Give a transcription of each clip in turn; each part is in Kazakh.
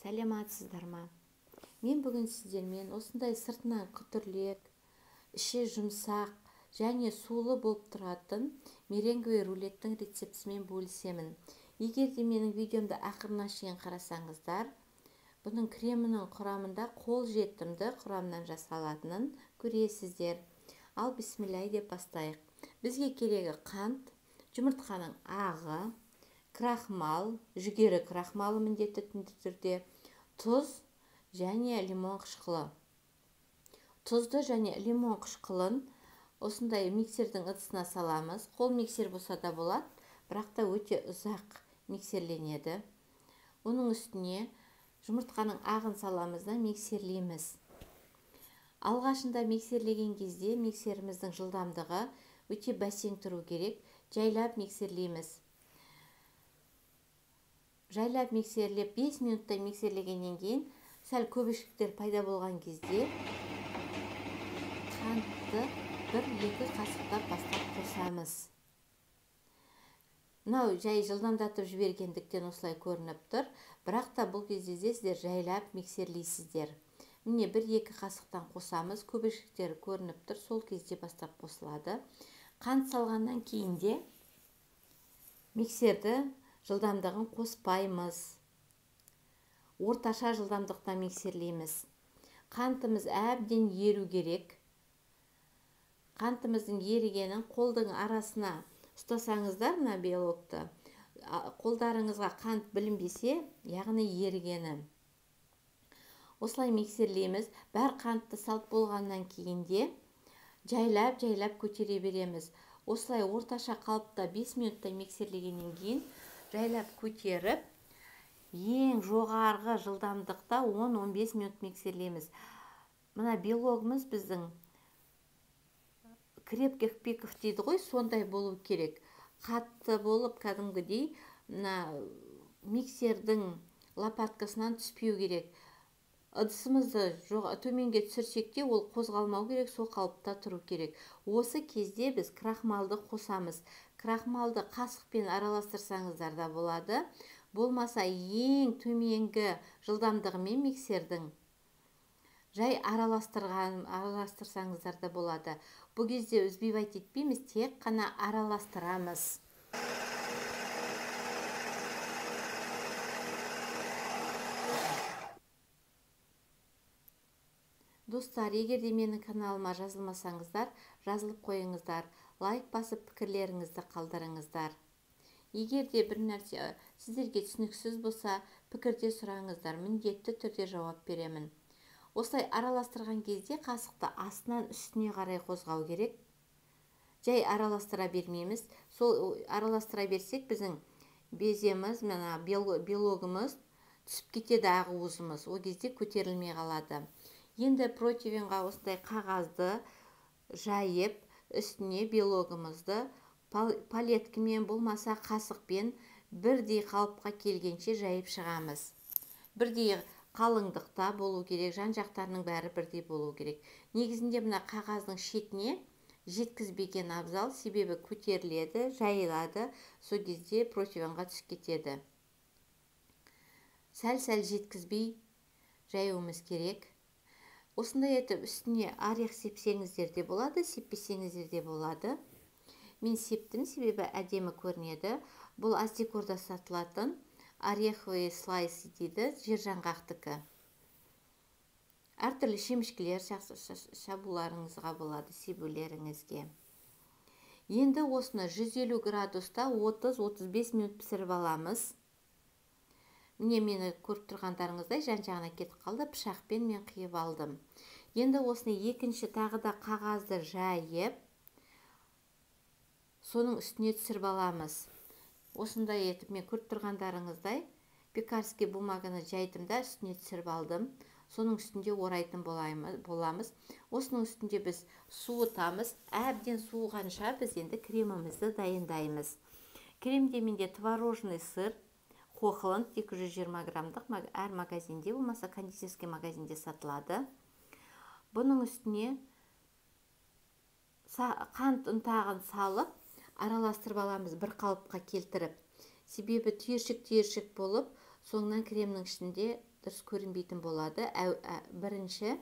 Сәлеметсіздер ма? Мен бүгін сіздермен осындай сыртынан күтірлек, іші жұмсақ және сулы болып тұратын меренговый рулеттің рецептісімен бөлісемін. Егер де менің видеомды ақырына шейін қарасаңыздар, бұның кремінің құрамында қол жетімді құрамнан жасалатынын көресіздер. Ал бисмилля деп бастайық. Бізге керегі қант, жұмыртқаның ағы, крахмал, жүгері крахмалы міндетті түрде, тұз және лимон қышқылы. Тұзды және лимон қышқылын осындай миксердің ыдысына саламыз. Қол миксер болса да болады, бірақ та өте ұзақ миксерленеді. Оның үстіне жұмыртқаның ағын саламыз да миксерлейміз. Алғашында миксерлеген кезде миксеріміздің жылдамдығы өте бәсең тұру керек. Жайлап миксерлейміз. Жайлап миксерлеп 5 минуттай миксерлегеннен кейін сәл көбішіктер пайда болған кезде қантты 1-2 қасықтап бастап қосамыз. Мынау жай жылдамдатып жібергендіктен осылай көрініп тұр, бірақ та бұл кезде сіздер жайлап миксерлейсіздер. Міне 1-2 қасықтан қосамыз, көбішіктері көрініп тұр, сол кезде бастап қосылады. Қант салғаннан кейін де миксерді жылдамдығын қоспаймыз. Орташа жылдамдықта миксерлейміз. Қантымыз әбден еру керек. Қантымыздың ерігенін қолдың арасына ұстасаңыздар, мына белокты, қолдарыңызға қант білінбесе, яғни ерігені. Осылай миксерлейміз. Бәр қантты салып болғаннан кейін де жайлап-жайлап көтере береміз. Осылай орташа қалыпта 5 минуттай миксерлегеннен кейін жайлап көтеріп, ең жоғарғы жылдамдықта 10-15 минут миксерлейміз. Мына белогымыз біздің крепких пиков дейді ғой, сондай болу керек. Қатты болып кәдімгідей мына миксердің лопаткасынан түспеу керек. Ыдысымызды төменге түсірсек те ол қозғалмау керек, сол қалыпта тұру керек. Осы кезде біз крахмалды қосамыз. Крахмалды қасықпен араластырсаңыздар да болады. Болмаса ең төменгі жылдамдығымен миксердің жай араластырсаңыздар да болады. Бұл кезде взбивать етпейміз, тек қана араластырамыз. Достар, егер де менің каналыма жазылмасаңыздар, жазылып қойыңыздар, лайк басып пікірлеріңізді қалдырыңыздар. Егер де бір нәрсе сіздерге түсініксіз болса, пікірде сұраңыздар, міндетті түрде жауап беремін. Осылай араластырған кезде қасықты астынан үстіне қарай қозғау керек. Жай араластыра бермейміз. Сол араластыра берсек, біздің беземіз, мына белогымыз түсіп кетеді, ағуызымыз. Ол кезде көтерілмей қалады. Енді противенға осындай қағазды жайып, үстіне белогымызды палеткімен болмаса қасықпен бірдей қалыпқа келгенше жайып шығамыз. Бірдей қалыңдықта болу керек, жан-жақтарының бәрі бірдей болу керек. Негізінде мына қағаздың шетіне жеткізбеген абзал, себебі көтеріледі, жайылады, сол кезде противенға түсіп кетеді. Сәл-сәл жеткізбей жаюымыз керек. Осындай етіп үстіне орех сепсеңіздер де болады, сеппесеңіздер де болады. Мен септім, себебі әдемі көрінеді. Бұл Аздекорда сатылатын ореховые слайсы дейді, жер жаңғақтікі. Әртүрлі шемішкелер шабуларыңызға болады, себулеріңізге. Енді осыны 150 градуста 30-35 минут пісіріп аламыз. Міне мені көріп тұрғандарыңыздай жан-жағына кетіп қалды, пышақпен мен қиып алдым. Енді осыны екінші тағы да қағазды жайып, соның үстіне түсіріп аламыз. Осындай етіп мен көріп тұрғандарыңыздай пекарский бумаганы жайдым да үстіне түсіріп алдым. Соның үстінде орайтын боламыз. Осының үстінде біз суытамыз. Әбден суығанша біз енді кремімізді дайындаймыз. Кремде менде творожный сыр Хохланд 220 граммдық, әр магазинде болмаса кондитерский магазинде сатылады. Бұның үстіне қант ұнтағын салып араластырып аламыз бір қалыпқа келтіріп. Себебі түйіршік-түйіршік болып Соңынан кремнің ішінде дұрыс көрінбейтін болады. Бірінші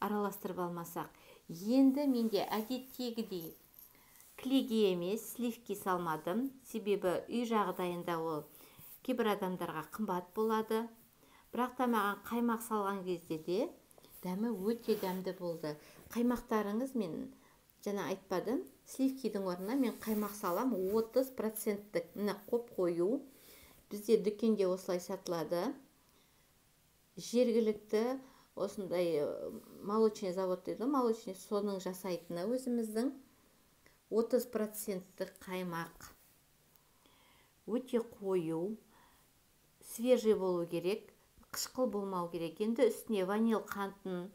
араластырып алмасақ. Енді менде әдеттегідей клейге емес, сливки салмадым. Себебі үй жағдайында ол кейбір адамдарға қымбат болады. Бірақ та маған қаймақ салған кезде де дәмі өте дәмді болды. Қаймақтарыңыз, мен жаңа айтпадым, сливкидің орнына мен қаймақ салам 30%-тік. Міне қоп қою. Бізде дүкенде осылай сатылады. Жергілікті осындай молочный завод дейді, молочный, соның жасайтыны өзіміздің 30%-тік қаймақ. Өте қою, свежий болу керек, қышқыл болмау керек. Енді үстіне ваниль қантын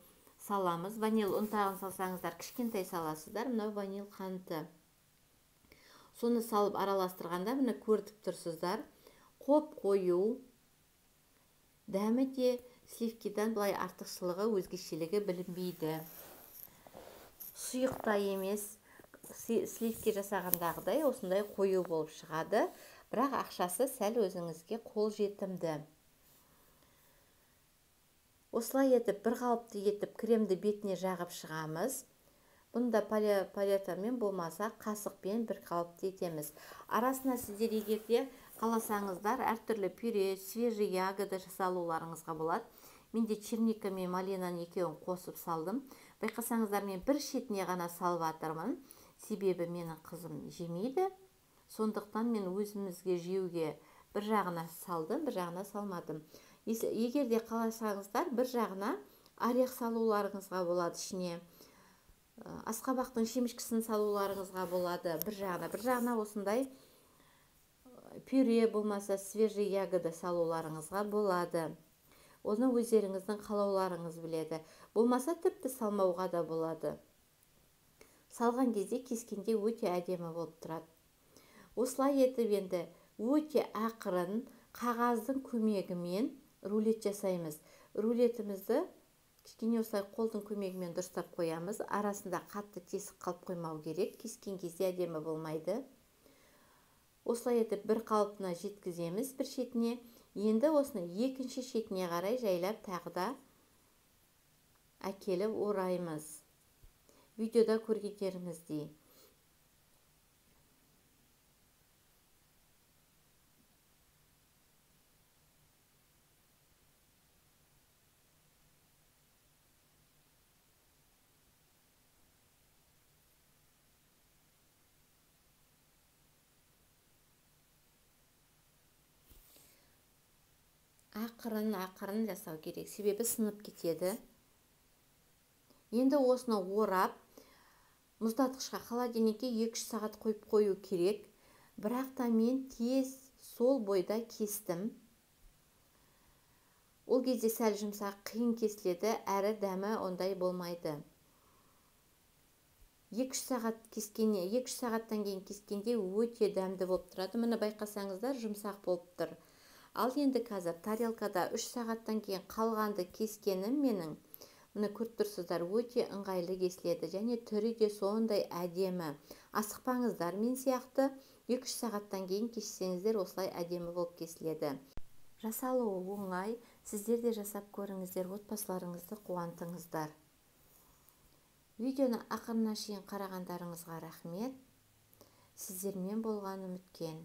саламыз. Ваниль ұнтағын салсаңыздар, кішкентай саласыздар. Мынау ваниль қанты. Соны салып араластырғанда, міне көрдіп тұрсыздар, қоп қою, дәмі де сливкидан былай артықшылығы, өзгешелігі білінбейді. Сұйық та емес, сливки жасағандағыдай осындай қою болып шығады, бірақ ақшасы сәл өзіңізге қол жетімді. Осылай етіп бір қалыпты етіп кремді бетіне жағып шығамыз. Бұны да палетамен болмаса қасықпен бір қалыпты етеміз. Арасына сіздер егер де қаласаңыздар әртүрлі пюре, свежий ягоды жасалуларыңызға болады. Мен де черника мен малинаны екеуін қосып салдым. Байқасаңыздар, мен бір шетіне ғана салып жатырмын. Себебі менің қызым жемейді. Сондықтан мен өзімізге жеуге бір жағына салдым, бір жағына салмадым. Егер де қаласаңыздар, бір жағына орех салуларыңызға болады ішіне. Асқабақтың шемішкісін салуларыңызға болады бір жағына. Бір жағына осындай пюре болмаса свежий ягода салуларыңызға болады. Оны өздеріңіздің қалауларыңыз біледі. Болмаса тіпті салмауға да болады. Салған кезде кескенде өте әдемі болып тұрады. Осылай етіп енді өте ақырын қағаздың көмегімен рулет жасаймыз. Рулетімізді кішкене осылай қолдың көмегімен дұрыстап қоямыз. Арасында қатты тесік қалып қоймау керек. Кескен кезде әдемі болмайды. Осылай етіп бір қалпына жеткіземіз бір шетіне. Енді осыны екінші шетіне қарай жайлап тағы да әкеліп ораймыз. Видеода көргендеріңіздей. Ақырын ақырын жасау керек, себебі сынып кетеді. Енді осыны орап, мұздатқышқа холодильникке 2-3 сағат қойып қою керек. Бірақ та мен тез сол бойда кестім. Ол кезде сәл жұмсақ, қиын кесіледі, әрі дәмі ондай болмайды. 2-3 сағат кескенне, 2-3 сағаттан кейін кескенде өте дәмді болып тұрады. Міне байқасаңыздар, жұмсақ болып тұр. Ал енді қазір тарелкада 3 сағаттан кейін қалғанды кескенім менің. Міне көріп тұрсыздар, өте ыңғайлы кесіледі және түрі де сондай әдемі. Асықпаңыздар, мен сияқты 2-3 сағаттан кейін кессеңіздер осылай әдемі болып кесіледі. Жасалуы оңай, сіздер де жасап көріңіздер, отбасыларыңызды қуантыңыздар. Видеоны ақырына шейін қарағандарыңызға рахмет. Сіздермен болған Үміткен.